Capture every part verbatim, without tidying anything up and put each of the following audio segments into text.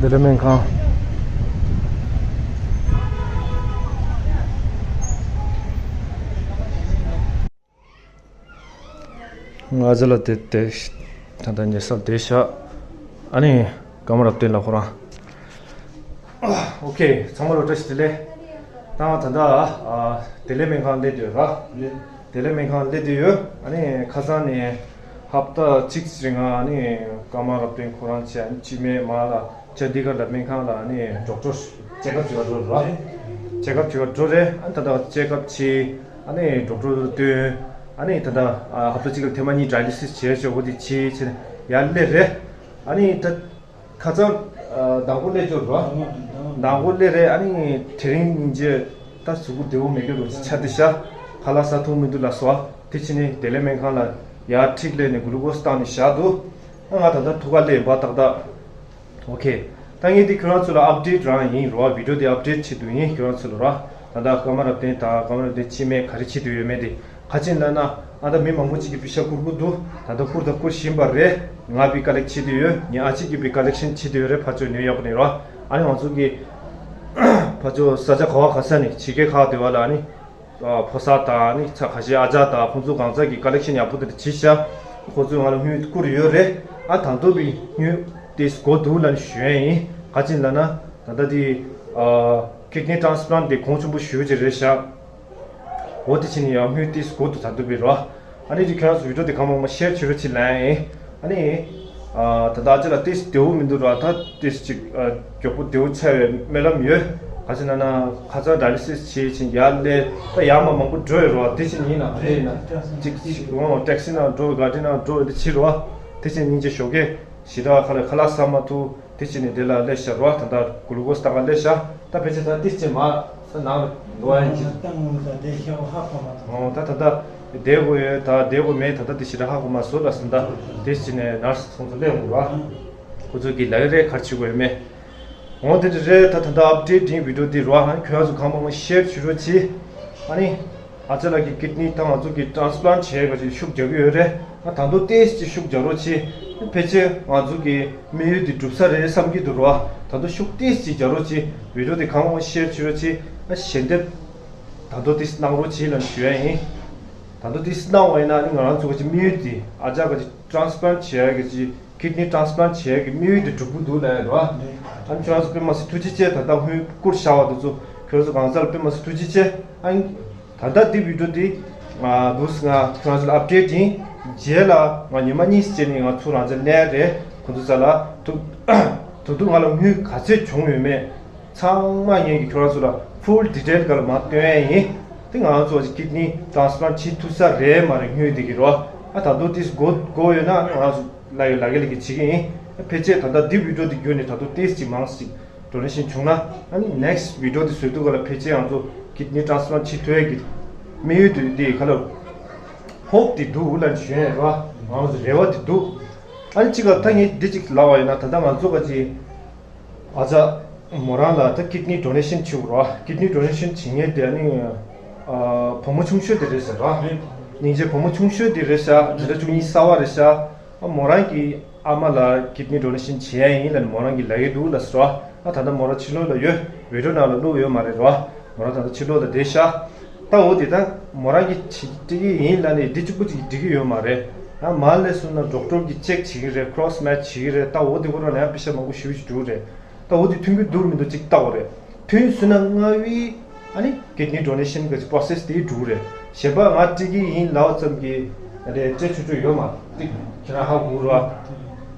བདེ་ལེགས་སྨན་ཁང་། ང་ཚོ་ལ་དེ་དེ་ད་ལྟ་ཉལ་ས་བསྡད་ཤག་ཨ་ནི་ཀརྨ་རབ་བརྟན་ལགས་ཁོ་རང་། ཨོ་ཁེ། ཚང་མ་ལ་བཀྲ་ཤིས་བདེ་ལེགས། ད་ང་ད་ལྟ་ཨ་བདེ་ལེགས་སྨན་ཁང་སླེབས་བསྡད་ཡོད་ར། བདེ་ལེགས་སྨན་ཁང་སླེབས་བསྡད་ཡོད། ཨ་ནི་ཁ་སང་ནས་ཧབ་ཏ་གཅིག་རིང་ཨ་ནི་ཀརྨ་རབ་བརྟན་ཁོ་རང་བཅས་ཨ་ནི་སྤྱི་སྨན་མ་ལ་ཅན་དི་གར་ལ་སྨན་ཁང་ལ་ཨ་ནི་ཌོག་ཊར་ཅེག་ཨབ་བྱེད་པར་འགྲོ་ར། ཅེག་ཨབ་བྱེད་པར་འགྲོ་རེད། ཨ་ནི་ད་ལྟ་ཅེག་ཨབ་བྱས། ཨ་ནི་ཌོག་ཊར་བསྟན། ཨ་ནི་ད་ལྟ་ཨ་ཧབ་ཏ་གཅིག་ལ་ཐེངས་མ་གཉིས་ཌ་ཡ་ལི་སིས་བྱས་ཆོག་གོ་དེ་བྱས་བྱས་ནས་ཡར་སླེབས་རེད། ཨ་ནི་ད་ཁ་སང་ཨ་མདང་དགོང་སླེབས་ཆོག་ར། མདང་དགོང་སླེབས་རེད། ཨ་ནི་དེ་རིང་སྙིང་རྗེ་ད་གཟུགས་པོ་བདེ་པོ་མེད་མཁན་རུ་ཆགས་བསྡད་ཤག་ཁ་ལག་ཟ་ཐུབ་མི་འདུག་ལབ་སོང་། དེ་བྱས་ནས་བདེ་ལེགས་སྨན་ཁང་ལ་ཡར་འཁྲིད་སླེབས་ནས་གུ་ལུ་ཀོ་སི་བཏང་ནས་བཞག་འདུག་ཨ་ང་ད་ལྟ་ཐུག་ག་སླེབས་པ་ཏག་ཏག་ཨོ་ཁེ། ད་ངས་འདི་ཁྱོད་རང་ཚོ་ལ་ཨབ་ཌེཊ་རང་ཡིན་རོ། བི་ཌི་ཡོ་འདི་ཨབ་ཌེཊ་བྱེད་དུ་ཡིན་ཁྱོད་རང་ཚོ་ལ་ར། ད་ལྟ་ཀརྨ་རབ་བརྟན་དང་ཀརྨ་རབ་བརྟན་སྤྱི་སྨན་ག་རེ་བྱེད་དུ་ཡོད་མེད་དེ། ག་ཅིན་ལབ་ན་ཨ་ད་མི་མང་པོ་ཅིག་གིས་པི་ཤ་བསྐུར་གི་འདུག་ད་ལྟ་བསྐུར་དང་བསྐུར་བཞིན་པ་རེད། ང་པི་ཀ་ལེག་བྱེད་དུ་ཡོད། ངའི་ཨ་ཅེ་གིས་པི་ཀ་ལེག་ཤན་བྱེད་དུ་ཡོད་རེད། ཕར་ཕྱོགས་ནིའུ་ཡོག་ནས་རོ། ཨ་ནི་ང་ཚོ་གི་ཕར་ཕྱོགས་ས་ཆ་ག་བ་ག་ས་ནས་ཕྱི་རྒྱལ་ཁག་སྡེ་བ་ལ་ཨ་ནི། ཕོ་གསར་དང་ནི་ཚ་ཁ་ཤས་ཨ་ཅག་དང་ཁོང་ཚོ་གང་ཚ་གི་ཀ་ལེག་ཤན་ཡག་པོ་དེ་འདྲ་བྱས་ཤག་ཁོང་ཚོས་ང་ལ་དངུལ་བསྐུར་ཡོད་རེད། ཨ་ད་དུང་བི་དངུལ་དེ་དགོས་འདུག་ལབ་ནས་ཞུ་ཡ་ཡིན། ག་ཅིན་ལབ་ན་ད་ལྟ་དེ་ཀིཌ་ནི་ཊ་རན་སི་པ་ལན་ཊི་དེ་གོང་ཆེན་པོ་ཞེ་པོ་ཅིག་རེད་ཤག་འོ་དེ་བྱས་ནས་ཡང་དངུལ་དེ་དགོས་འདུག་ད་དུང་བི་རོ། ཨ་ནི་དེ་ཁྱོད་རང་ཚོ་བི་ཌི་ཡོ་དེ་གང་མང་མང་ཤེར་བྱེད་རོགས་བྱེད་ལབ་ཡ་ཡིན། ཨ་ནི། ཨ་ད་ལྟ་ཨ་ཅེ་ལ་ཏིས་བདེ་བོ་མི་འདུག་ར། ད་ཏིས་ཅིག་ཨ་མགྱོགས་པོ་བདེ་བོ་ཆགས་ཡོད་སྨོན་ལམ་ཡོད། ག་ཅི་ན་ན་ཁ་སང་ཌ་ཡ་ལི་སིས་བྱེད་ཅིང་ཡར་སླེབས་ད་ཡར་མར་མང་པོ་འགྲོ་ཡོད་ར། དེ་ཕྱིན་ཡིན་ན་དེ་ཡིན་ན་ཅིག་ཅིག་འོང་ཊེག་སི་ནང་འགྲོ་ག་དེ་ནང་འགྲོ་དེ་ཕྱིན་ར། དེ་ཕྱིན་སྙིང་རྗེ་ཞོགས་ཀས་ཞེ་དྲག་ཁ་ལ་ཁ་ལག་ཟ་མ་ཐུབ། དེ་ཕྱིན་ནས་དེ་ལ་སླེབས་ཤག་ར། ད་ལྟ་གུ་ལུ་ཀོ་སི་བཏང་ག་སླེབས་ཤག་ད་ཕལ་ཆེར་ད་ཏིས་ཅིག་མ་ད་ནང་ལ་འགྲོ་བ་ཡིན་གྱི། ད་ད་ད་བསྡད་དགོས་ཡོད། ད་བསྡད་དགོས་མེད་ད་ལྟ་དེ་ཞེ་དྲག་ཧ་གོ་མ་སོང་ལ་སོང་ད། དེ་ཕྱིན་ནས་ནར་སི་ཚོ་ཚོ་སླེབས་འོང་ར། ཁོ་ཚོ་གི་ལག་རེད་ག་རེ་བྱེད་དགོས་ཡོད་མེད། འོ་དེ་འདྲ་རེད། ད་ད་ལྟ་ཨབ་ཌེཊ་འདི་བི་ཌི་ཡོ་འདི་རོ། ཨ་ཁྱོད་རང་ཚོ་གང་མང་མང་ཤེར་བྱེད་རོགས་གྱིས། ཨ་ནི་ཨ་ཅག་ལགས་ཀྱི་ཀིཌ་ནི་ད་ང་ཚོ་གི་ཊ་རན་སི་པ་ལན་ཊི་བྱེད་ཡས་ཀྱི་ཤུགས་རྒྱག་གི་ཡོད་རེད། ཨ་ད་དུང་ཏོག་ཙམ་ཅིག་ཤུགས་རྒྱག་རོགས་གྱིས། ཕལ་ཆེར་ང་ཚོ་གི་དམིགས་ཡུལ་འདི་འགྲུབ་ས་རེད་བསམ་གྱི་འདུག་རོ། ད་དུང་ཤུགས་ཏོག་ཙམ་ཅིག་རྒྱག་རོགས་གྱིས། བི་ཌི་ཡོ་འདི་གང་མང་མང་ཤེར་བྱེད་རོགས་གྱིས། ཨ་ཞལ་འདེབས་ད་དུང་ཏོག་ཙམ་གནང་རོགས་གྱིས་ལབ་ཞུ་ཡས་ཡིན། ད་དུང་ཏོག་ཙམ་གནང་བ་ཡིན་ན་ཨ་ནི་ང་རང་ཚོ་གི་དམིགས་ཡུལ་འདི་ཨ་ཅག་གི་ཊ་རན་སི་པ་ལན་ཊི་བྱེད་ཡས་ཀྱི་ཀིཌ་ནི་ཊ་རན་སི་པ་ལན་ཊི་བྱེད་ཡས་ཀྱི་དམིགས་ཡུལ་དེ་འགྲུབ་ཀྱི་འདུག་ལབ་ཡ་རེད་བ། ཨ་ནི་ཁྱོད་རང་ཚོ་དཔེ་མ་སྲིད་ཐུགས་རྗེ་ཆེ། ད་ལྟ་དངུལ་བསྐུར་བཞག་པ་དེ་ཚོ་ཁྱོད་ཚོ་གང་ཟག་ལ་དཔེ་མ་སྲིད་ཐུགས་རྗེ་ཆེ། ཨ་ནི་ད་ལྟ་འདི་བི་ཌི་ཡོ་འདི་ང་འདུག་སེ་ང་ཁྱོད་རང་ཚོ་ལ་ཨབ་ཌེཊ་ཡིན། རྗེས་ལ་ང་ཉི་མ་གཉིས་རྗེས་ནས་ང་ཚུར་རང་འཇགས་གནས་རེད། ཁོ་ཚོ་རྩ་ལ་ཐུག་ད་དུང་ང་ལ་དངུལ་ག་ཚོད་བྱུང་ཡོད་མེད། ཚང་མ་ངས་ཀྱི་ཁྱོད་རང་ཚོ་ལ་ཕུལ་ཌི་ཊེལ་སྒང་ལ་མར་སྟོན་ཡས་ཡིན། དེ་ང་རང་ཚོ་ཀིཌ་ནི་ཊ་རན་སི་པ་ལན་ཊི་བྱེད་ཐུབ་ས་རེད་མ་རེད་དངུལ་འདི་གི་རོ། ཨ་ད་དུང་ཏིས་དགོས་དགོས་ཡོད་ན་ང་རང་ཚོ་ལ་ཡོད་ལ་གེ་ལ་གེ་བྱེད་ཀྱི་ཡིན། ཕལ་ཆེར་ད་ལྟ་འདི་བི་ཌི་ཡོ་འདི་བརྒྱུད་ནས་ད་དུང་ཏིས་ཅིག་མང་ཞིག་ཌོ་ནེ་ཤན་བྱུང་ན་ཨ་ནི་ནེག་སི་ཊི་བི་ཌི་ཡོ་འདི་བཟོ་དུས་སྒང་ལ་ཕལ་ཆེར་ང་ཚོ་ཀིཌ་ནི་ཊ་རན་སི་པ་ལན་ཊི་བྱེད་ཐུབ་ཡས་ཀྱི་དམིགས་ཡུལ་དེ་འདི་ག་ལ་ཧོབ་དེ་འདུག་ལབ་ཞུ་ཡས་རོ། ང་རང་ཚོ་རེ་བ་དེ་འདུག་ཨ་ནི་གཅིག་ལ་ད་ངས་འདི་གཅིག་ལབ་པ་ཡིན་ན་ད་ལྟ་ང་ཚོ་ག་ཅིག་ཨ་ཅག་མོ་རང་ལ་ད་ཀིཌ་ནི་ཌོ་ནེ་ཤན་བྱེད་དགོས་ར། ཀིཌ་ནི་ཌོ་ནེ་ཤན་བྱེད་མཁན་དེ་ནི་ཨ་བུ་མོ་ཆུང་ཤོས་དེ་རེད་ཟེར་ར། སྙིང་རྗེ་བུ་མོ་ཆུང་ཤོས་དེ་རེད་ཤག་ཉིས་སྟོང་བཅུ་གཉིས་གསར་པ་རེད་ཤག་ཨ་མོ་རང་གི་ཨ་མ་ལ་ཀིཌ་ནི་ཌོ་ནེ་ཤན་བྱེད་ཡ་ཡིན་ལབ་ནས་མོ་རང་གི་ལབ་ཡོད་འདུག་ལབ་ཟེར་ར། ཨ་ད་ལྟ་མོ་རང་ཕྱི་ལོགས་ལ་ཡོད། བི་ཌི་ཡོ་ནང་ལ་བླུགས་ཡོད་མ་རེད་ར། མོ་རང་ད་ལྟ་ཕྱི་ལོགས་ལ་བསྡད་ཤག་ད་འོ་དེ་ད་མོ་རང་གིས་བྱེད་ཀྱི་ཡིན་ལབ་ནས་འདི་གཅིག་པུ་ཅིག་འགྲིག་གི་ཡོད་མ་རེད། ཡང་མར་སླེབས་སོང་ན་ཌོག་ཊར་གིས་ཅེག་བྱེད་ཀྱི་རེད། ཁོ་རོ་སི་མེ་ཊི་བྱེད་ཀྱི་རེད། ད་འོ་དེ་ཁོ་རང་ལ་ཡང་པེ་ཤ་མང་པོ་ཞེ་པོ་ཅིག་འགྲོ་གི་རེད། ད་འོ་དེ་མཐུན་གྱི་འདུག་མི་འདུག་ཅིག་ལྟ་དགོས་རེད། མཐུན་སོང་ན་ལྔ་བའི་ཨ་ནི་ཀིཌ་ནི་ཌོ་ནེ་ཤན་གྱི་པོ་རོ་སེ་སི་དེ་འགྲོ་གི་རེད། གཞན་པ་ང་སྤྲད་ཀྱི་ཡིན་ལབ་ཙམ་གྱིས་རེད་སྤྲད་ཆོག་ཆོག་ཡོད་མ་རེད། ཁྱེད་རང་ཧ་གོ་རེད་བ།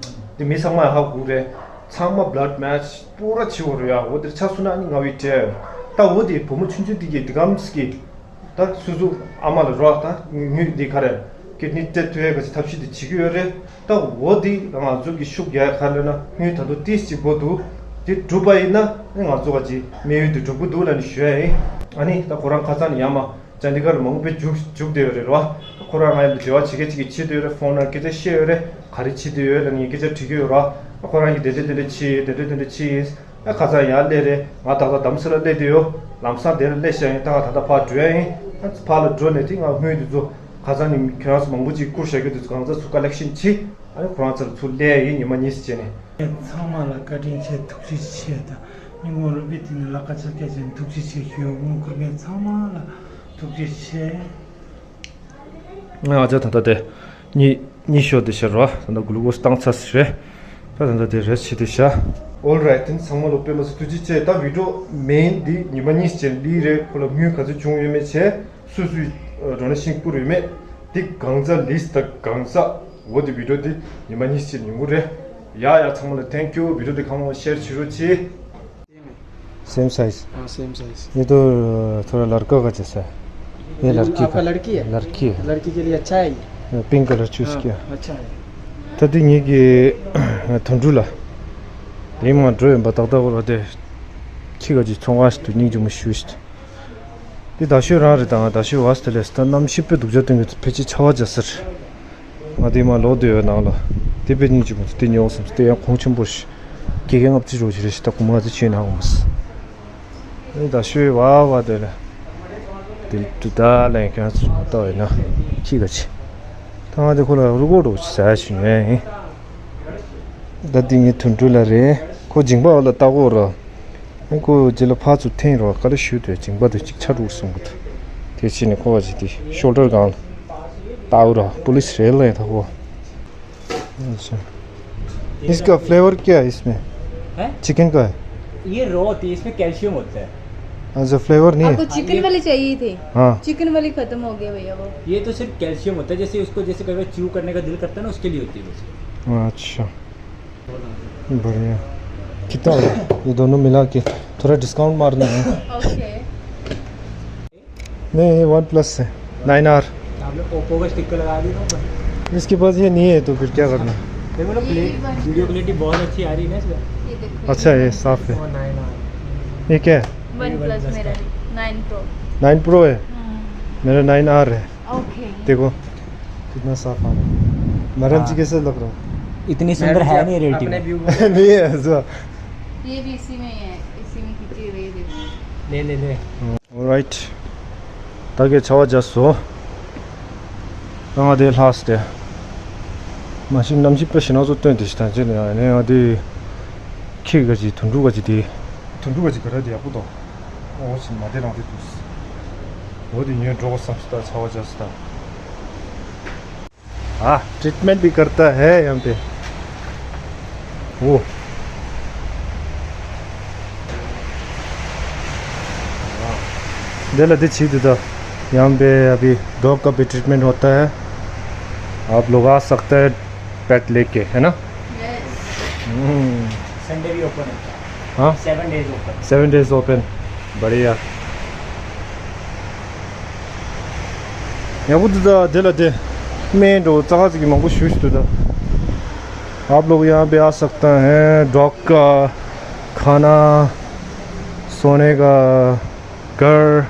དེ་མི་ཚང་མ་ཧ་གོ་རེད། ཚང་མ་བྷ་ལཌ་མེ་ཆི་པུ་ར་བྱེད་དགོས་རེད་ཡ། འོ་དེར་ཆ་སོང་ན་ཨ་ནི་ལྔ་བའི་སྤྲད་ཡོད། ད་འོ་དེ་བུ་མོ་ཆུང་ཆུང་དེ་གིས་དེ་གམ་སི་གི་ད་སོ་སོ་ཨ་མ་ལ་རོགས་ད་དངུལ་འདི་ག་རེ་ཀིཌ་ནི་སྤྲད་ཐུབ་ཡས་ག་ཅིག་ཐབས་ཤེས་དེ་བྱེད་ཀྱི་ཡོད་རེད། ད་འོ་དེ་ང་ཚོ་གི་ཤུགས་རྒྱག་ག་ལབ་ན་དངུལ་ད་དུང་ཏིས་ཅིག་དགོས་འདུག་དེ་འགྲུབ་པ་ཡིན་ན་ང་ཚོ་ག་ཅིག་དམིགས་ཡུལ་དེ་འགྲུབ་ཀྱི་འདུག་ལབ་ནས་ཞུ་ཡ་ཡིན། ཨ་ནི་ད་ཁོ་རང་ཁ་སང་ནས་ཡར་མར་ཅན་དི་གར་མང་པོ་རྒྱུགས་རྒྱུགས་བསྡད་ཡོད་རེད་རོ། ཁོ་རང་ང་ཡང་འབྲེལ་བ་བྱེད་མཁན་ཅིག་གིས་བྱེད་སྡོད་ཡོད་རེད། ཕོན་ནང་སྐད་ཆ་བཤད་ཡོད་རེད། ག་རེ་བྱེད་སྡོད་ཡོད་ལབ་ནས་ངས་སྐད་ཆ་དྲི་གི་ཡོད་རོ། ཁོ་རང་གིས་དེ་འདྲ་དེ་འདྲ་བྱས་ཡིན། དེ་འདྲ་དེ་འདྲ་བྱས་ཡིན། ཨ་ཁ་སང་ཡར་སླེབས་རེད། ང་ཏག་ཏག་དྷ་རམ་ས་ལ་སླེབས་བསྡད་ཡོད། ལམ་སང་དེ་ལ་སླེབས་ཤག་ཡིན། ད་ང་ད་ལྟ་ཕར་འགྲོ་ཡ་ཡིན། ཨ་ཕར་ལ་འགྲོ་ནས་དེ་ང་དངུལ་དེ་ཚོ་ཁ་སང་ནས་ཁྱོད་རང་ཚོ་མང་པོ་ཅིག་བསྐུར་བཞག་རྒྱུ་དེ་ཚོ་གང་ཚ་ཚུར་ཀ་ལེག་ཤན་བྱེད། ཨ་ནི་ཁོ་རང་ཚོར་ཚུར་སླེབས་ཡིན། ཉི་མ་གཉིས་བྱས་ནས། ཚང་མ་ལ་བཀའ་དྲིན་ཆེ། ཐུགས་རྗེ་ཆེ། དང་སྙིང་ཁོང་རུས་པའི་གཏིང་ནས་ལག་པ་ཆ་བརྒྱ་བྱས་ནས་ཐུགས་རྗེ་ཆེ་ཞུ། དངུལ་ཁུར་མཁན་ཚང་མ་ལ་ཐུགས་རྗེ་ཆེ། ང་ཚོ་ད་ལྟ་དེ་གཉིད་གཉིད་ཤོར་དེ་ཤར་བ། ད་ལྟ་གུ་ལུ་ཀོ་སི་བཏང་ཚར་ཟིན་རེད། ད་ད་ལྟ་དེ་རེ་སི་ཊི་བྱེད་དེ་བཞག Alright, དེ་ཚང་མ་ལ་དཔེ་མ་སྲིད་ཐུགས་རྗེ་ཆེ། ད་བི་ཌི་ཡོ་མེན་འདི་ཉི་མ་གཉིས་ཅན་ལི་རེད། ཁོ་ལ་དངུལ་ག་ཚོད་བྱུང་ཡོད་མེད་བྱས། སུ་སུའི་ཌོ་ནེ་ཤན་བསྐུར་ཡོད་མེད། འདི་གང་ཚ་ལིས་ད་གང་ཚ། འོ་དེ་བི་ཌི་ཡོ་དེ་ཉི་མ་གཉིས་ཅན་ཡོང་གི་རེད། ཡ་ཡ། ཚང་མ་ལ་thank you། བི་ཌི་ཡོ་དེ་གང་མང་ཤེར་བྱེད་རོགས་གྱིས། same size. हाँ, same size. ये तो थोड़ा लड़का का जैसा है। ये ये लड़की आपका का। लड़की है? लड़की है। लड़की के लिए अच्छा है ये? पिंक कलर चूज हाँ, किया। अच्छा है। ད་དེ་ངེད་ཀྱི་དོན་གྲུབ་ལ་དེ་མ་འགྲོ་ཡིན་པ། ཏག་ཏག་ལ་དེ་ཁྱི་ག་ཅིག་ཚོང་བ་ཞིག་ཏུ་སྙིང་རྗེ་མོ་ཞུ་ཞིག་འདི་ད་ཤོད་རང་རེད། དང་ད་ཤོད་བ་སྟེ་ལས་ད་གནམ་གཤིས་དཔེ་སྡུག་ཅག་སྟོན་གྱི་ཕལ་ཆེར་ཆར་པ་རྒྱག་ས་རེད། ང་དེ་མ་ལོག་སྡོད་ཡོད་ནང་ལ། དེ་དཔེ་སྙིང་རྗེ་མོ་དེ་ཉོ་བསམ་སྟེ། ཡང་གོང་ཆེན་པོ་ཞིག་སྐྱེ་རྒན་ལྔ་བཅུ་རོ་ཞིག་རེད་ཞིག་ད་གོང་མ་དེ་ཆོས་ནང་འོང་མ་སོང་། ཨེ་ད་ཤོད་བ་བ་དེ་ལ་དེ་དུ་ད་ལན་ཁྱོད་ཚོ་ལྟ་བས་ན་ཁྱི་ག་ཆི། ད་ང་དེ་ཁོ་ལ་རུ་གོ་རོ་ཟ་ཞུ་ཡིན། ད་དེ་ངའི་དོན་གྲུབ་ལ་རེད། ཁོ་སྦྱིན་པ་བ་ལ་ལྟ་གོ་རོ། ཁོ་རྗེས་ལ་ཕར་ཚུར་འཐེན་རོགས་ག་རེ་ཞུ་དོ། སྦྱིན་པ་དེ་གཅིག་ཆ་དྲུག་གསུང་གི་འདུག་དེ་ཕྱིན་ནས་ཁོ་བ་ཅིག་དེ་ཤོལ་ཌར་སྒང་ལ་ལྟ་འོ་ར། པུ་ལིས་རེད་ལ་ཡིན་ད་ཁོ། अच्छा। इसका फ्लेवर क्या है इसमें? हैं? चिकन का है। ये रॉ होती है, इसमें कैल्शियम होता है। अच्छा, फ्लेवर नहीं आपको है। चिकन वाली चाहिए थी? हाँ। चिकन वाली खत्म हो गया भैया वो। ये तो सिर्फ कैल्शियम होता है, जैसे उसको जैसे कभी च्यू करने का दिल करता है ना, उसके लिए होती है बस। अच्छा। बढ़िया। कितना हो गया? ये दोनों मिला के थोड़ा डिस्काउंट मारना है। ओके। नहीं, ये वन प्लस है। Nine R. आपने ओप्पो का स्टिकर लगा दिया ना ऊपर। इसके पास ये नहीं है तो फिर क्या करना है? देखो ना, ये प्ले भी वन वीडियो क्वालिटी बहुत अच्छी आ रही है ना इसका। ये देखो, अच्छा, ये साफ है। और नाइन आर। ये क्या है? वन प्लस मेरा। Nine pro. नाइन प्रो है। मेरा नाइन आर है। ओके। देखो कितना साफ आ रहा है। मैडम जी, हाँ। कैसे लग रहा है? इतनी सुंदर है नहीं रियलिटी में। नहीं है ऐसा। ये भी इसी में ही है, इसी में खींची हुई है, देखो। ले ले ले। Alright. ད་གའི་ཆར་པ་རྒྱག་སོང་། ད་ང་དེ་ལྷགས་ཏེ། མ་གཞི་གནམ་གཤིས་དཔེ་ཞེ་ནག་ཚོ་སྟོན་དེ་ཞིག་དང་བཅས་ནས་ཡང་ནས་ཡང་དེ། ཁྱི་ག་ཅིག་དོན་གྲུབ་ག་ཅིག་དེ། དོན་གྲུབ་ག་ཅིག་ག་ར་དེ་ཡག་པོ་དང་། ཨོ་ཞིག་མ་དེ་རང་དེ་འདུག་འོ་དེ་ཉོས་འགྲོ་གོ་བསམ་སོང་། ད་ཆར་པ་རྒྱག་སོང་ད། हाँ, ट्रीटमेंट भी करता है यहाँ पे। वो। दिल दे छी दीदा। यहाँ पे अभी डॉग का भी ट्रीटमेंट होता है। आप लोग आ सकते हैं पेट लेके, है ना? यस। हम्म। संडे भी ओपन है। हाँ? Seven days open. Seven days open. बढ़िया। ཡག་པོ་འདུག་ད། དེ་ལ་དེ་སྨན་འགྲོ་ཙག་ཙིག་མང་པོ་ཞུ་ཞུ་འདུག་ད། आप लोग यहाँ पे आ सकते हैं। डॉग का खाना, सोने का घर,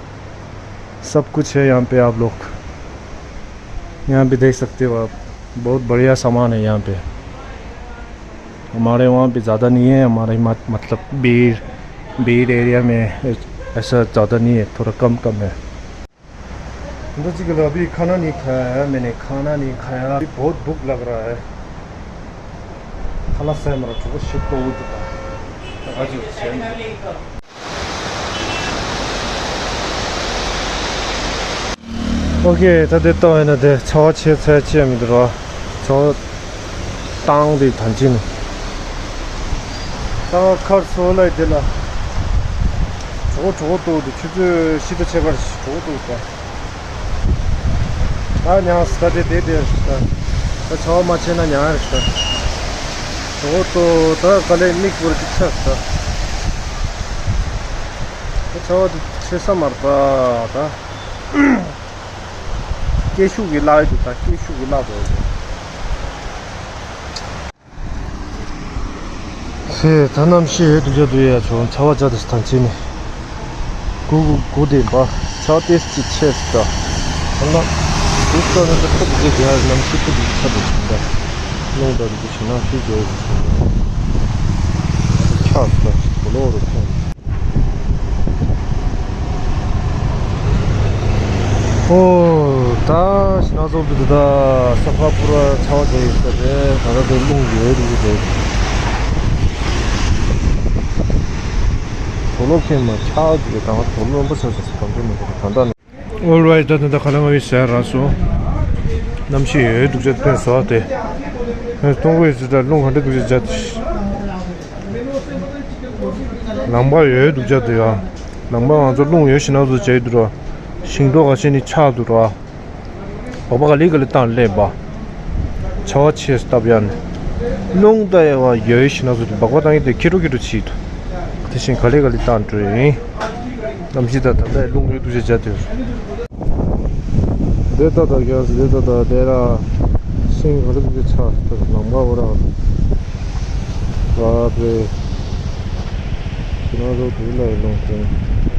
सब कुछ है यहाँ पे। आप लोग यहाँ पे देख सकते हो आप, बहुत बढ़िया सामान है यहाँ पे। हमारे वहाँ पे ज़्यादा नहीं है, हमारे मत-, मतलब बीर, बीर एरिया में ऐसा ज़्यादा नहीं है, थोड़ा कम कम है। तो जी, अभी खाना नहीं खाया है मैंने, खाना नहीं खाया, अभी बहुत भूख लग रहा है। खाना से हमारा चुका शिफ्ट हो चुका है। आज ཨོ་ཁེ། ད་དེ་ལྟ་བས་ན་དེ་ཆར་པ་ཆེ་ཚད་ཆེ་མི་འདུག་ར། ཆར་པ་བཏང་དེ་ཐང་ཆེན་ནི། ད་ཁར་སོ་ལ་དེ་ལ་གྲོགས་གྲོགས་ཏོ་དེ་ཆུ་ཚོད་བཞི་དང་ཕྱེད་ཀར་གྲོགས་ཏོ་ད། ད་ཉང་སི་ད་དེ་དེ་དེ་རེད་ད། ད་ཆར་པ་མ་ཆེ་ན་ཉང་རེད་ད། གྲོགས་ཏོ་ད་ག་ལེ་མིག་བོར་ཅིག་ཆགས་ད། ད་ཆར་པ་དེ་ཆེ་ས་མ་རེད་ད་ད། སྐད་ཤུགས་ཀྱིས་བརླག་ཡོད་འདུག་ད་སྐད་ཤུགས་ཀྱིས་བརླག་འགྲོ་ཡོད་འདུག་ཧེ། ད་གནམ་གཤིས་ཡོད་དུ་འཇོག་ཏུ་ཡ་ཆོག་ཆར་པ་བྱ་དུ་ཐང་ཆེན་ནས། གུ་གུ་གུ་དེ་འབའ། ཆར་པ་ཏེས་ཅིག་ཆེ་སི་ད། ཧ་ལ། དུས་སྐབས་ནི་ད་ཐུབ་ཀྱི་རྒྱ་གནམ་གཤིས་ཐུབ་ཀྱི་ཆ་དུ་ཆུང་ད། རླུང་དང་འདི་ཞིག་ན་ཤུགས་རྒྱ་ཡོད་ཆགས་སི་ད། བུ་ལོག་རུ་ཁོང་། ཨོ། ད་ཕྱི་ནང་ཚོགས་འདུ་དེ་དག་ས་ཕག་པུ་ར་ཚ་བ་རྒྱག་ཡོད་ས་རེད། ད་ལྟ་དེ་རླུང་ཡོད་རེད་རེད། དུག་ལོག་ཁྱེར་མ་ཆག་འདུག་ད་ང་དུག་ལོག་རིམ་པ་ཆག་ཆག་གང་འདྲ་མི་འདུག་ད་ལྟ་ནི། ཨོལ་རའིཊ། ད་ད་ད་ཁ་ལ་ང་བའི་ཟས་རག་སོང་། གནམ་གཤིས་ཡོད་སྡུག་ཅག་སྟོན་བཟོ་བ་དེ། མཐོང་གི་ཡོད་ཟེར། ད་རླུང་ག་འདྲ་སྡུག་ཅག་བྱ། ལམ་ཁ་ཡོད་སྡུག་ཅག་འདུག་ཡ། ལམ་ཁ་ང་ཚོ་རླུང་ཡོད་ཞེ་ན་ཚོ་བྱས་འདུག་ར། ཤིང་ཏོག་ཁ་ཤས་ནི་ཆག་འདུག་ར། སྦག་སྦག་ག་ལེ་ག་ལེ་བཏང་སླེབས་པ། ཆར་པ་ཆེ་སྟབས་ཡ་ནི། རླུང་ལྟ་ཡ་བ་ཡོད་ཞེ་ན་ཚོ་དེ་སྦག་སྦག་བཏང་ཡི་དེ་ཁེ་དྲོ་ཁེ་དྲོ་བྱེད་འདུག་དེ་བཞིན་ག་ལེ་ག་ལེ་བཏང་འགྲོ་ཡིན། གནམ་གཤིས་ད་ད་ལྟ་རླུང་ཡོད་སྡུག་ཅག་བྱ་དེ། འདི་ལྟ་ད་རྒྱ་སི་འདི་ལྟ་ད་དེ་ར། ཤིང་ག་ལེ་ག་ལེ་ཆག་ལམ་ཁ་འོ་ར། བ་རེད། ཁྱེད་རང་ཚོ་དུས་ལ་ཡི་ལུང་ཁུངས།